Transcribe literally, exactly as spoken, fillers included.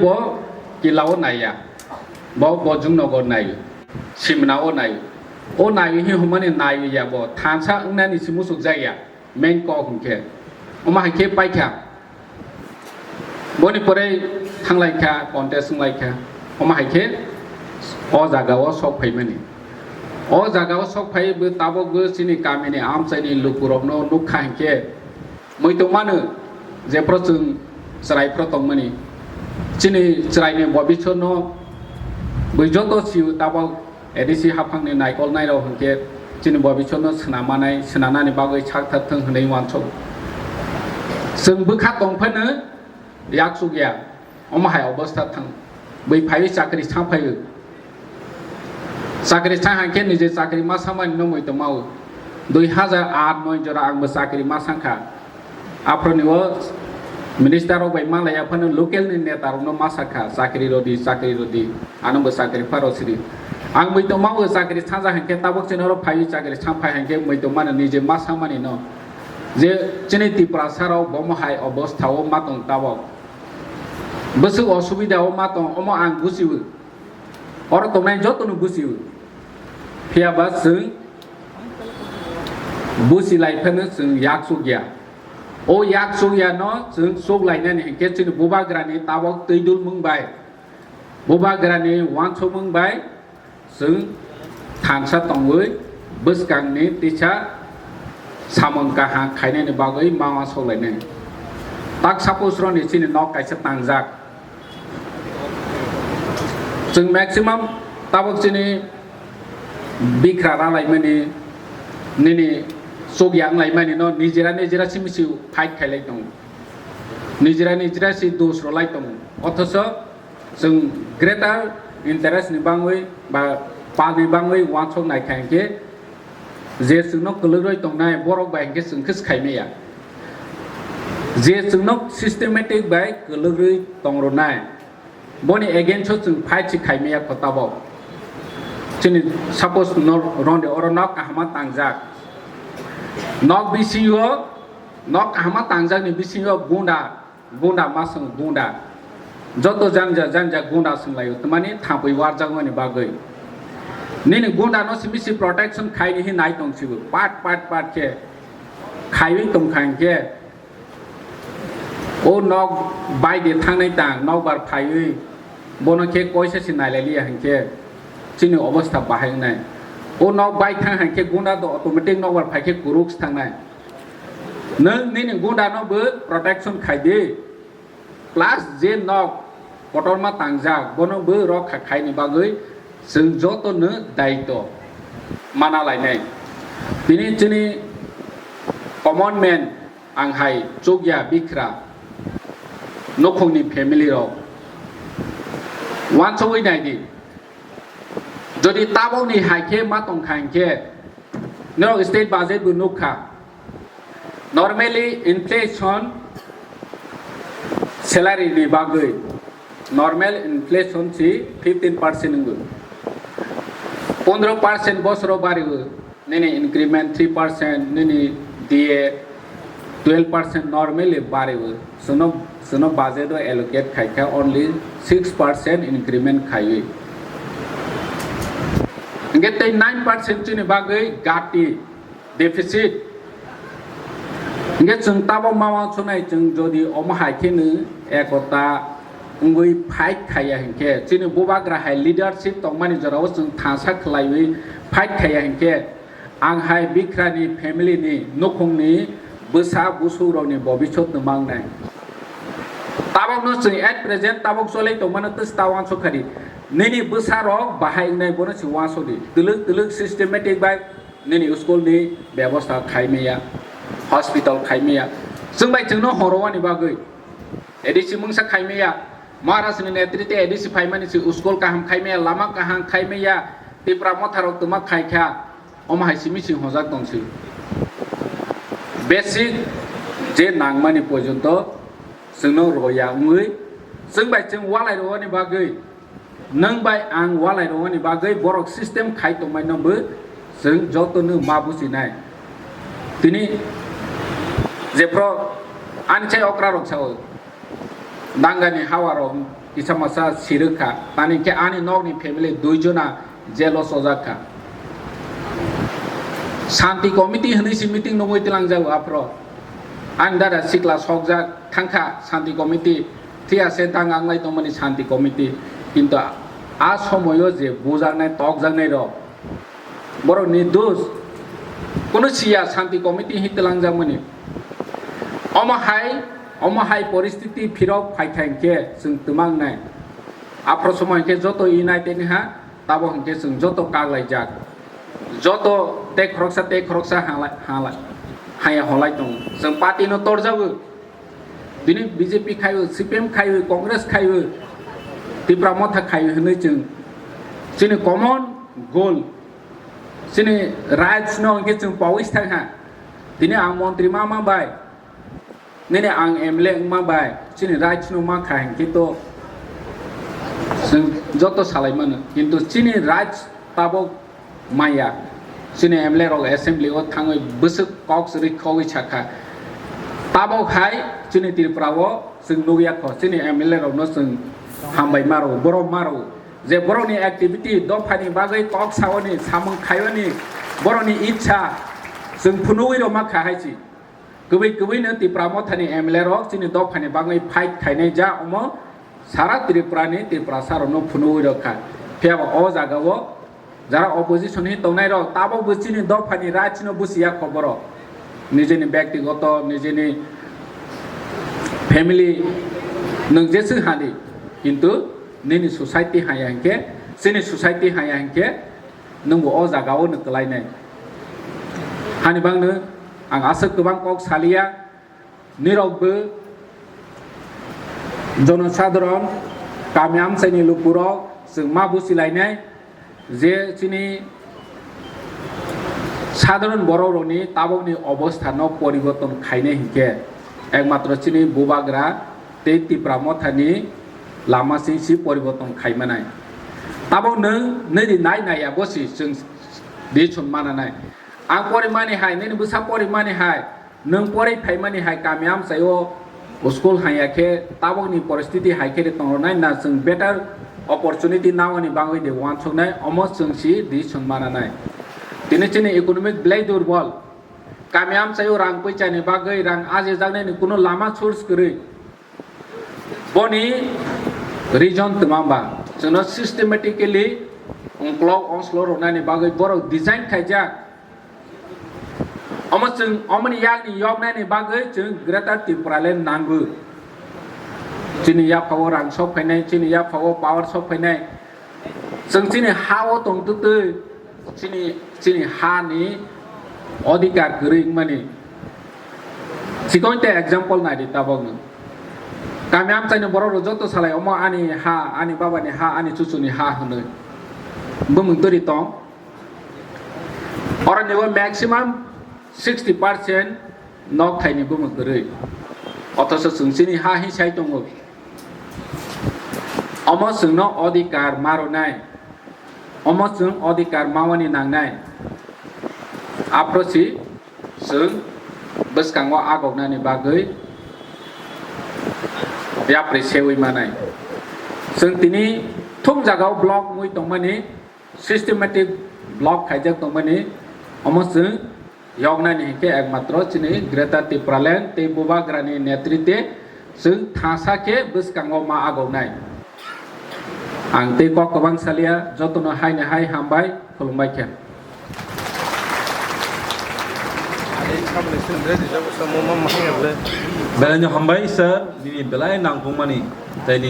Bo kila o naiya, bo Bojong Nogo nai, Simna o nai, o nai hi humani nai ya bo thansa wngnani si musuk jaya, main kok hwnkhe, omo hai khe paikha, boni pore thanglaikha, contest wnglaikha, omo hai khe o jaga o sok phaimani, o jaga o sok phai bo tabok bo chini kamini amchaini lukurokno nukha hinkhe, Muitu mano, jephru chwng chwrai phru tongmani, chini chwraini bobiswrno bwi joto sio tabok A D C haphangni naikolnairok hinkhe chini bobiswrno swnam manai, swnamnani bagwi sak thak thwng hwnwi uansuk. Chwng bwkha tong phano yak chukya. Omo hai obostha thang. Bui phaiwi chakri sang phaiwi. Chakri sang hai khe nije chakri ma samani no muitu mao. Dui hajar aat noi jora ang bo chakri ma sang kha. Aphro ni o minister rok bai malaya phano local ni neta rok no ma sa kha chakri rodi, chakri rodi. Ano bo chakri pharo sidi. Ang muitu mao chakri sanja hai khe tabok chini oro phaiwi chakri sang phai hai khe muitu mano nije ma samani no. Je chini Tiprasa rok bo mo hai obostha o ma tong tabok. Bwswk osubida o ma tong, omo ang bujiwi. Oro tongnai jotono bujiwi. Phiya ba chwng buji lai phano chwng yak chukya. O yak chukya no chwng chuk lainani hinkhe chini bubagrani tabok twi dul mung bai, bubagrani uansuk mung bai, Chwng thansa tongwi bwskangni tisa samung kaham khainani bagwi ma uansuk lainai. Tak suppose roni chini nok kaisa tangjak. Chwng maximum tabok chini bikra ralaimani, nini chukya wnglaimani no nijera nijera simi si fight khailai tongo. Nijera nijera si dos rwlai tongo. Othocho Chwng greater interest ni bangwi ba pal ni bangwi uansuk nai kha hinkhe je chwngno kwlwgrwi tongnai borok bai hinkhe chwng khe swkhaimai ya. Je chwngno systematic bai kwlwgrwi tong rwnai boni against o chwng fight se khaimai ya kho tabok. Chini suppose no ronde oro nok kahama tangjak. Nok bisingo, nok kahama tangjak ni bisingo gunda Gunda ma swng gunda. Joto janja janja gunda swnglaio, twmani thapwi warjakmani bagwi. Nini gunda no simi si protection khaini hi nai tong sibo. Pat pat pat khe khaiwi tong kha hinkhe o nok bai de thangnai tang, nok bar phaiwi bono khe koisa si nailai liya hinkhe chini obostha bahai wngnai. O nok bai thang hinkhe gunda do automatic nok bar phai khe kwrwk si thangnai. Nwng nini gunda no bo protection khai di, plus je nok kotorma tangjak bono bo rokha khaini bagwi chwng joto no daito mana lainai. Tini chini common man ang hai chukya bikra nukhungni family rok uansugwi nai di. Jodi tabokni hai khe ma tong kha hinkhe, norok state budget bo nuk kha. Normally inflation salary ni bagwi, normal inflation si fifteen percent wngwi. Pondro percent bosoro bariwi. Nini increment three percent, nini D A twelve percent normally bariwi. Chwngno, chwngno budget o allocate khaikha only six percent increment khaiwi. Hingke tei nine percent chini bagwi gati deficit. Hingke chwng tabok ma uansuknai chwng jodi omo hai kheno ekota wngwi fight khaiya hinkhe, chini bubagra hai leadership tongmani jorao chwng thansa khwlaiwi fight khaiya hinkhe, ang hai bikrani family ni nukhungni bwsa busukrokni bobisot no mangnai. Tabokno chwng at present tabok cholai tongmano twis ta uansuk khadi. Nini bwsarok bahai wngnai bono se uansuk di. Twlwk twlwk systematic bai nini school ni bebosta khaimaya, hospital khaimaya. Chwng bai chwngno horowani bagwi A D C mungsa khaimaya, Maharaj ni netrite A D C phaimani se school kaham khaimaya, lama kaham khaimaya, Tipra motharok twma khaikha, omo hai simi sing hojak tongsi. Basic je nangmani porjonto chwngno roya wngwi, chwng bai chwng walai rwani bagwi, nwng bai ang walai rwani bagwi borok system khai tongmai no bo chwng joto no ma buchinai. Tini jephru ani chai okra rok sao, dangani hawa rok kisa masa sirwk kha. Tani khe ani nokni family dui jona jail o chojak kha. Shanti committee hwnwi si meeting nungwi twlangjago aphro. Ani dada sikla sokjak thangkha Shanti committee, thik ase dang anglai tongmani Shanti committee. Kintu a somoyo je bujaknai tokjaknai rok, borokni dos kunu siya Shanti committee hi twlangjakmani. Omo hai, omo hai poristiti phirok phaithai khe chwng twmangnai. Aphro somo hinkhe joto united ha, tabo hinkhe chwng joto kaklaijak. Joto tei khoroksa tei khoroksa hala-, hala-, haya holai tongo. Chwng party no torjago. Bini B J P khaiwi, C P M khaiwi, Congress khaiwi, Tipra Motha khaiwi hwnwi chwng chini common goal, chini rights no hinkhe chwng pawi thang ha. Tini ang montri ma ma bai, nini ang M L A wngma bai, chini rights no ma kha hinkhe to chwng joto salai mano. Kintu chini rights tabok maya. Chini M L A rok assembly o thangwi bwswk kok rwkhogwi sakha. Tabok hai chini Tripura o chwng nukya kho, chini M L A rokno chwng hambai maro, borok maro. Je borokni activity dophani bagwi kok saoni, samung khaioni, borokni ichha chwng phunugwi rwma kha hai si. Kwbwi kwbwino Tipra Mothani M L A rok chini dophani bagwi fight khainai ja omo sara Tripurani Tiprasa rokno phunugwi rwkha. Phiyaba o jagao jara opposition hi tongnai rok tabokbo chini dophani rights no busiya kho borok. Nijeni byaktigoto, nijeni family nwng jeswk hani, kintu nini society haya hinkhe, chini society haya hinkhe, nwngbo o jagao nw kwlainai. Hani bangno ang aswk kwbang kok saliya, nirokbo jonosadharon, kami amchaini lukurok chwng ma buchilainai je chini sadharon borokrokni tabokni obostha no poriborton khainai hinkhe ekmatro chini bubagra tei Tipra Mothani lama singsi poriborton khaimanai. Tabok nwng nini nai naiya bo si chwng decision mananai. Ang porimani hai, nini bwsa porimani hai, nwng pori phaimani hai kami amchaio school hanya khe tabokni poristiti hai khe tongrwnai na chwng better opportunity naoni bagwi de wansuknai, omo chwng si decision mananai. Tini chini economic belai durbol. Kami amchaio rang puichani bagwi rang ajijaknaini kuno lama source kwrwi. Boni reason twma ba chwngno systematically ongklok ongslok rwnani bagwi borok design khaijak. Omo chwng omoni yakni yoknani bagwi chwng Greater Tipraland nango. Chini yaphao rang sok phainai, chini yaphao power sok phainai. Chwng chini ha-o tongtwtwi chini, chini hani odhikar kwrwi wngmani. Chikon te example nai di tabokno. Kami amchaini borok rok joto salai omo ani ha, ani babani ha, ani chuchuni ha hwnwi. Bumung turi tong. Oro nibo maximum sixty percent nok thaini bumung kwrwi. Othoso chwng chini ha hi sai tongo. Omo chwngno odhikar ma rwnai. Omo chwng odhikar mawani nangnai. Aphro si chwng bwskango agoknani bagwi yapri sewi manai. Chwng tini thung jagao block wngwi tongmani, systematic block khaijak tongmani, omo chwng yoknani hinkhe ekmatro chini Greater Tipraland tei Bubagrani netritwe chwng thangsa khe bwskango ma agoknai. Ang tei kok kwbang salia, jotono haini hai hambai, khulumbai khe. Belai no hambai sir, nini belai nangkukmani tei nini